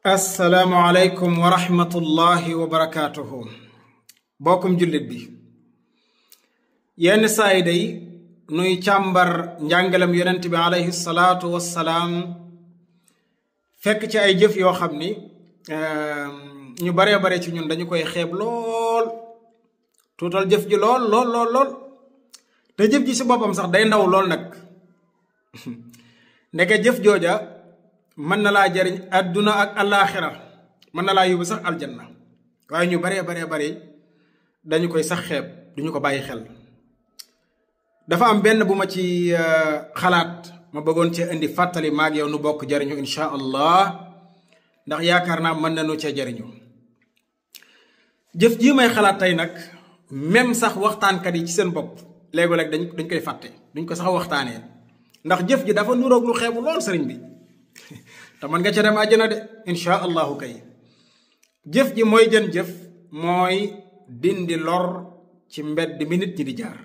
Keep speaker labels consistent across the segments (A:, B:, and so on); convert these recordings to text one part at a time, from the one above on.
A: assalaamu aleykum wa rahmatullahi wa barakaatuhu bokkum jullit bi yenn saay day nuy càmbar njàngalam yonent bi aleyhi salaatu wassalaam fekk ci ay jëf yoo xam ni ñu baree bare ci ñun dañu koy xeeb lool tuutal jëf ji lool te jëf ji si boppam sax day ndaw lool nag ndeke jëf jooja mën na laa jariñ adduna ak alaaxira mën na laa yóbbu sax aljanna waaye ñu baree dañu koy sax xeeb duñu ko bàyyi xel. dafa am benn bu ma ci xalaat ma bëggoon cee indi fàttali maag yow nu bokk jariñu insha allah ndax yaakaar naa mën nañu cee jariñu jëf jii may xalaat tey nag même sax waxtaankat yi ci seen bopp léegi-léeg dañ koy fàtte duñ ko sax waxtaanee ndax jëf ji dafa nuroog lu xeebu lool sëriñ bi te man nga ca dem àjjana de insha allahu kay jëf ji mooy jën jëf mooy dindi lor ci mbedd mi nit ñi di jaar.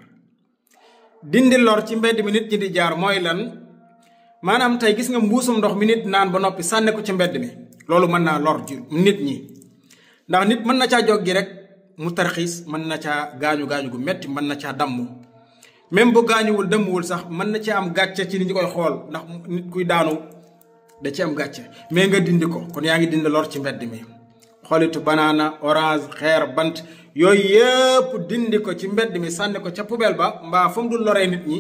A: dindi lor ci mbedd mi nit ñi di jaar mooy lan maanaam tey gis nga mbuusum ndox mi nit naan ba noppi sànne ko ci mbedd mi loolu mën naa lor ji nit ñi ndax nit mën na caa jog gi rek mu tarxiis mën na caa gaañu gu metti mën na caa damm même bu gaañuwul dëmmuwul sax mën na ci am gàcce ci nit ñi koy xool ndax nit kuy daanu da ci am gàcce mais nga dindi ko kon yaa ngi dindi lor ci mbedd mi xoolitu banaana orange xeer bant yooyu yëpp dindi ko ci mbedd mi sànni ko ca poubelle ba mbaa fa mu dul loree nit ñi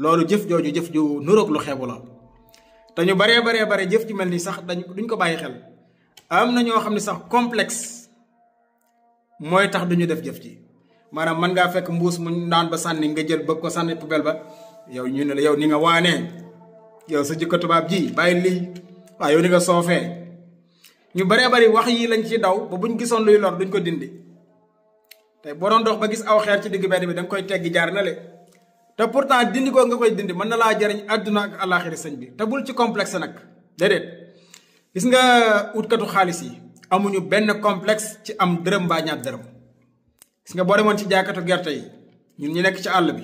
A: loolu jëf jooju jëf ju nuroog lu xeebu la te ñu baree jëf ju mel ni sax duñ ko bàyyi xel am na ñoo xam ne sax complexe mooy tax duñu def jëf ji maanaam mën ngaa fekk mbuus mu naan ba sànni nga jël bëgg ko sànni poubelle ba yow ñu ne la yow ni nga waanee yow sa jikko tubaab ji bàyyi lii waaw yow ni nga soofee ñu baree wax yi lañ ci daw ba buñ gisoon luy lor duñ ko dindi te boo doon dox ba gis aw xeer ci digg mbedd bi da nga koy teggi jaar na le te pourtant dindi ko nga koy dindi mën na laa jariñ àdduna ak àllaaxira sëñ bi te bul ci complexe nag déedéet gis nga utkatu xaalis yi amuñu benn complexe ci am dërëm mbaa ñaar dërëm gis nga boo demoon ci jaaykatu gerte yi ñun ñu nekk ci àll bi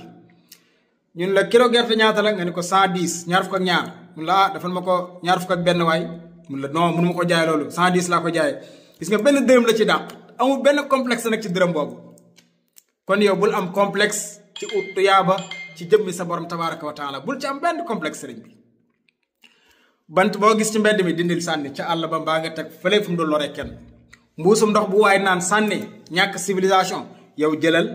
A: ñun la kilo gerte ñaata la nga ne ko 110 ñaar fukk ak ñaar mun la defal ma ko ñaar fukk ak benn waay mun la non mënu ma ko jaay loolu 110 laa ko jaayee gis nga benn dërëm la ci dàq amul benn complexe nag ci dërëm boobu kon yow bul am complexe ci ut tuyaaba ci jëmmi sa borom tabaraka wa taala bul ci am benn complexe sëriñ bi bant boo gis ci mbedd mi dindil sànni ca àll ba mbaa nga teg fële fu mu dul lore kenn mbuusum ndox bu waay naan sànni ñàkk civilisation yow jëlal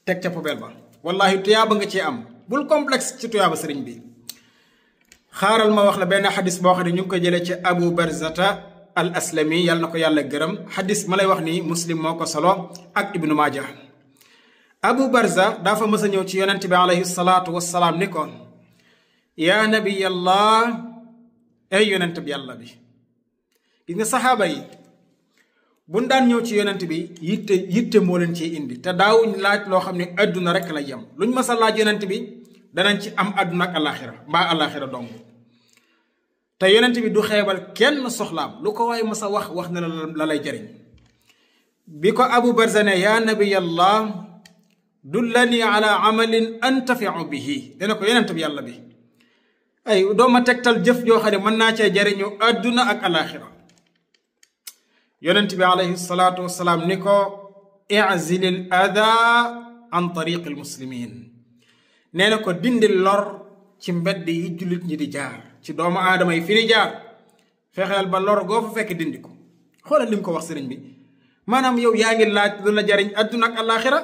A: teg ca poubelle ba wallahi tuyaaba nga ci am bul complexe ci tuyaaba sëriñ bi xaaral ma wax la benn xadis boo xam ne ñu ngi ko jëlee ci Abu Barzata al aslami yàlla na ko yàlla gërëm xadis ma lay wax ni muslim moo ko solo ak ibnu maaja Abu Barza dafa mës a ñëw ci yonent bi alayhi salaatu wassalaam ni ko yaa nabiyallah ay yonent bi yàlla bi gis nga saxaaba yi buñ daan ñëw ci yonent bi yitte moo leen ciy indi te daawuñ laaj loo xam ne adduna rek la yem luñ mës a laaj yonent bi danañ ci am adduna ak alaxira mbaa alaxira dong te yonent bi du xeebal kenn soxlaam lu ko waaye mës a wax na la lay jariñ bi ko Abu Barza ne yaa nabiyallah dullani ala amalin antafiu bihi dana ko yonent bi yàlla bi ay doo ma tegtal jëf joo xam ne mën naa cee jariñu adduna ak alaxira yonent bi alayhi salaatu wasalaam ni ko i'zilil ada an tariqil muslimin nee na ko dindi lor ci mbedd yi jullit ñi di jaar ci doomu aadama yi fi ni jaar fexeel ba lor goo fa fekk dindi ko xoolal li mu ko wax sëriñ bi maanaam yow yaa ngi laaj lu la jariñ adduna ak alaxira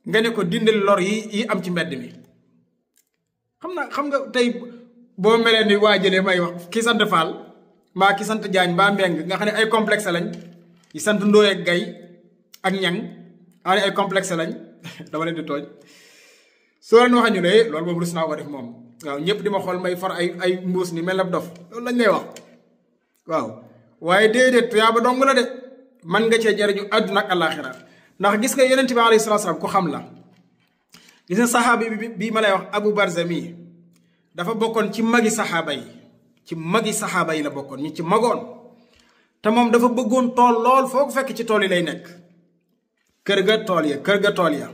A: nga ne ko dindil lor yi am ci mbedd mi xam nga tey boo melee ni waa jëlee may wax ki sant Fall mbaa ki sant Jaañ mbaa Mbeng nga xam ne ay complexe lañ yi sant Ndooy ak Gay ak Ñang xam ne ay complexe lañ dama leen di tooñ soo leen waxee ñu ne loolu moom rus naa ko def moom waaw ñëpp di ma xool may far ay mbuus ni mel na dof loolu lañ lay wax waaw waaye déedéet tuyaaba dong la de man nga cee jariñu àdduna ak àllaaxira ndax gis nga yonent bi alayhi salaatu salaam ku xam la gis nga saxaaba bi ma lay wax Abu Barza mi dafa bokkoon ci magi saxaaba yi la bokkoon ñi ci magoon te moom dafa bëggoon tool lool foo ko fekk ci tool yi lay nekk kër ga tool ya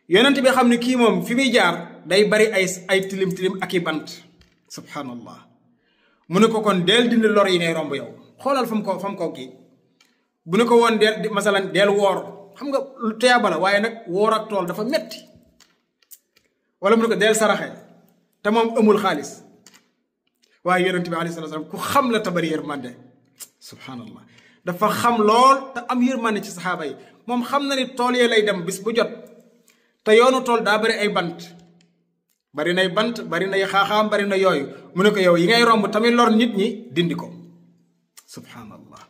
A: yonent bi xam ne kii moom fi muy jaar day bari ay tilim ak i bant subhanallah mu ne ko kon deel dindi lor yi ngay romb yow xoolal fa mu ko kii bu ne ko woon deel masalan deel woor xam nga lu teyaaba la waaye nag woor ak tool dafa metti wala mu ne ko deel saraxe te moom amul xaalis waaye yonent bi alayhi salaam ku xam la tabari yërmande subhanallah dafa xam lool te am yërmande ci saxaaba yi moom xam na ni tool yee lay dem bis bu jot te yoonu tool daa bari ay bant bari nay bant bari nay xaaxaam bari na yooyu mu ne ko yow yi ngay romb tamit lor nit ñi dindi ko subhanallah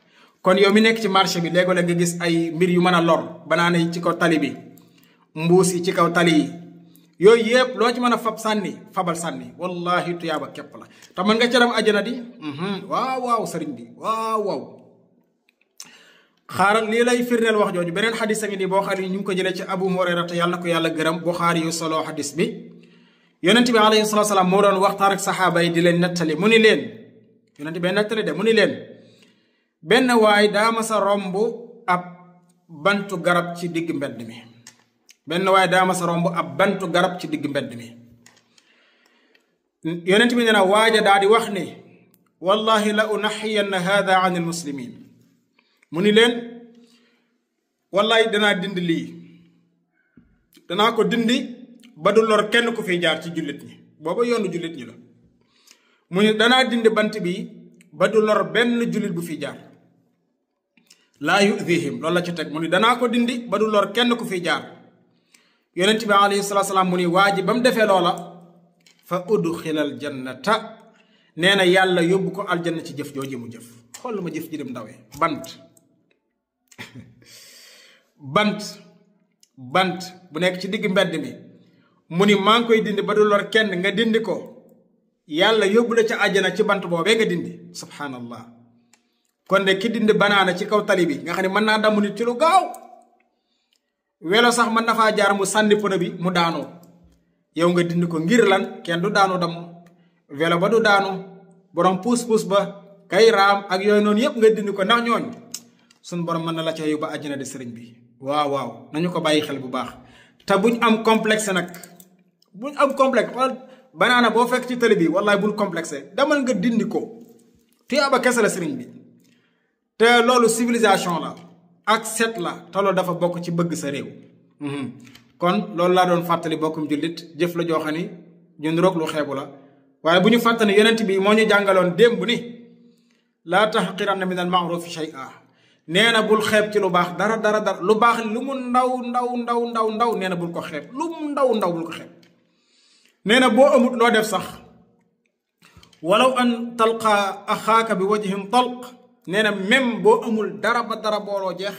A: kon yow mi nekk ci marché bi léegoo la nga gis ay mbir yu mën a lor banaana yi ci kaw tali bi mbuus yi ci kaw tali yi yooyu yëpp loo ci mën a fabal sànni wallahi tuyaaba képp la te mën nga ca dem àjjana di waaw sëriñ bi waaw xaaral lii lay firndeel wax jooju beneen xadis a ngi nii boo xam ne ñu ngi ko jëlee ci Abu Hurayra te yàlla na ko yàlla gërëm Buxaari yu solo xadis bi yonent bi alayhi salaatu salaam moo doon waxtaan ak saxaaba yi di leen nettali mu ni leen yonent bi nettali de mu ni leen benn waay daa masa romb ab bantu garab ci digg mbedd mi benn waaye daa masa romb ab bantu garab ci digg mbedd mi yonent bi nee na waaja daa di wax ni wallahi la unaxiyanna hada an al muslimin mu ni leen wallahi danaa dindi lii danaa ko dindi ba du lor kenn ku fiy jaar ci jullit ñi booba yoonu jullit ñi la mu ni danaa dindi bant bi ba du lor benn jullit bu fiy jaar laa yudihim loolu la ci teg mu ni danaa ko dindi ba du lor kenn ku fiy jaar yonent bi alayhi salaatu salaam mu ni waa ji ba mu defee loola fa udxilal jannata nee na yàlla yóbbu ko aljanna ci jëf jooji mu jëf xool ma jëf ji dem ndawee bant bu nekk ci digg mbedd mi mu ni maa ngi koy dindi ba du lor kenn nga dindi ko yàlla yóbbu la ca àjjana ci bant boobee nga dindi subhanallah kon de ki dindi banaana ci kaw tali bi nga xam ne mën naa damm nit ci lu gaaw welo sax mën na faa jaar mu sànni pono bi mu daanoo yow nga dindi ko ngir lan kenn du daanu damm welo ba du daanu borom puus-puus ba kay raam ak yooyu noonu yëpp nga dindi ko ndax ñooñ suñ borom mën na la ca yóbbu àjjana de sëriñ bi waaw nañu ko bàyyi xel bu baax te buñ am complexe nag buñ am complexe wala banaana boo fekk ci tali bi wallaay bul complexe demal nga dindi ko tuyaaba kese la sëriñ bi te loolu civilisation la ak set la te loolu dafa bokk ci bëgg sa réew kon loolu laa doon fàttali bokkum jullit jëf la joo xam ni ñun roog lu xeebu la waaye bu ñu fàttali yonent bi moo ñu jàngaloon démb ni laa tahqiranna min al ma'rufi shay'a nee na bul xeeb ci lu baax dara lu baax lu mu ndaw nee na bul ko xeeb lu mu ndaw bul ko xeeb nee na boo amut loo def sax walaw an talqa axaaka bi wajhin talq nee na même boo amul dara booloo jeex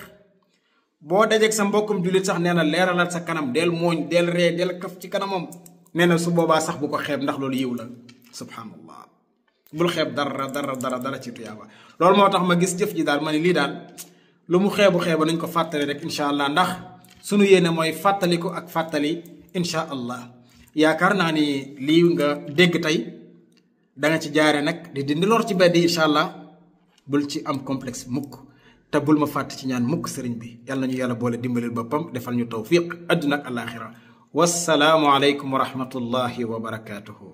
A: boo dajeeg sa mbokkum jullit sax nee na leeralal sa kanam del mooñ del ree del kaf ci kanamam nee na su boobaa sax bu ko xeeb ndax loolu yiw la subhanallah bul xeeb dara ci tuyaaba loolu moo tax ma gis jëf ji daal ma ne lii daal lu mu xeebu nañ ko fàttali rek incha allah ndax sunu yéene mooy fàttali ko ak fàttali incha allah yaakaar naa ni lii nga dégg tey da nga ci jaare nag di dindi lor ci beddi incha allah bul ci am complexe mukk te bul ma fàtt ci ñaan mukk sëriñ bi yàlla ñu yàlla boole dimbalil boppam defal ñu tawfiq àdduna ak alaaxira wassalaamu aleykum wa rahmatullahi wa barakaatuhu